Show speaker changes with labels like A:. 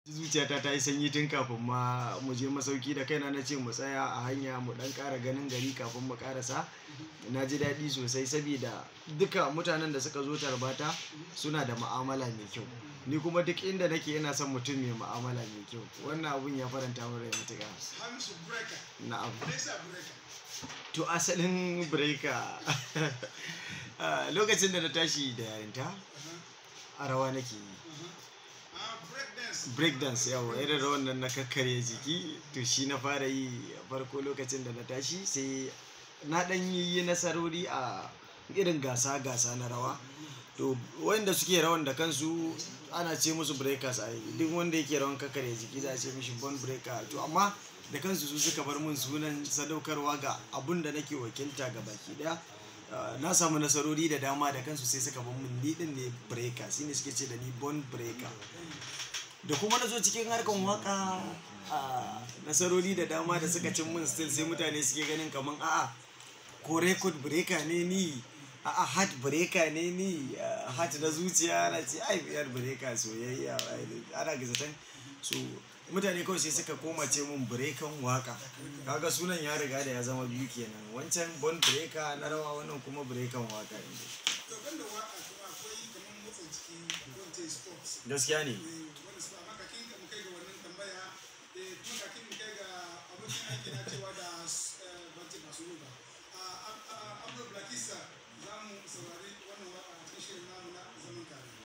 A: Zuciyata ta yi sanyi tun kafin ma mu je masauki, da kaina na ce mu tsaya a hanya mu dan ƙara ganin gari kafin mu ƙarasa. Na ji daɗi sosai saboda duka mutanen da suka zo tarbata suna da mu'amala mai kyau. Ni kuma duk inda nake ina son mutum mai mu'amala mai kyau. Wannan abun ya faranta min rai matuƙa.
B: Hamisu Breaker.
A: Na'am.
B: Me yasa Breaker?
A: To asalin Breaker, lokacin da na tashi da yarinta a rawa nake yi.
B: Ah, break dance.
A: Break dance, yawa, irin rawan nan na kakkarya jiki. To shi na fara yi farko lokacin da na tashi, sai na dan yi nasarori a irin gasa gasa na rawa. To wanda suke rawan da kansu ana ce musu breakers. A duk wanda yake rawan kakkarya jiki za a ce mishi bone breaker. To amma da kansu su suka bar mun sunan sadaukarwa ga abun da nake wakilta ga baki daya. Na samu nasarori da dama, da kansu sai suka bar mun ni din ne breaker, shine suke ce da ni bone breaker. Da kuma na zo cikin harkan waka, a nasarori da dama da suka cin mun, still sai mutane suke ganin kaman a'a, ko record breaker ne ni, a'a, heart breaker ne ni, heart na zuciya. Na ce ai heart breaker soyayya ana gazatan. So mutane kawai sai suka koma ce mun breakan waka. Kaga sunan ya riga da ya zama biyu kenan, wancan bone breaker na rawa, wannan kuma breakan waka ne.
B: To banda waka kuma akwai kamar motsa jiki ko in ce sports.
A: Gaskiya ne.
B: Wanda su, amma kakin mu kai ga wannan tambaya, kuma kakin mu kai ga abokin aiki na cewa da ban ce masu ba. Abdul Blakisa, za mu saurari wannan waka a cikin shirin namu na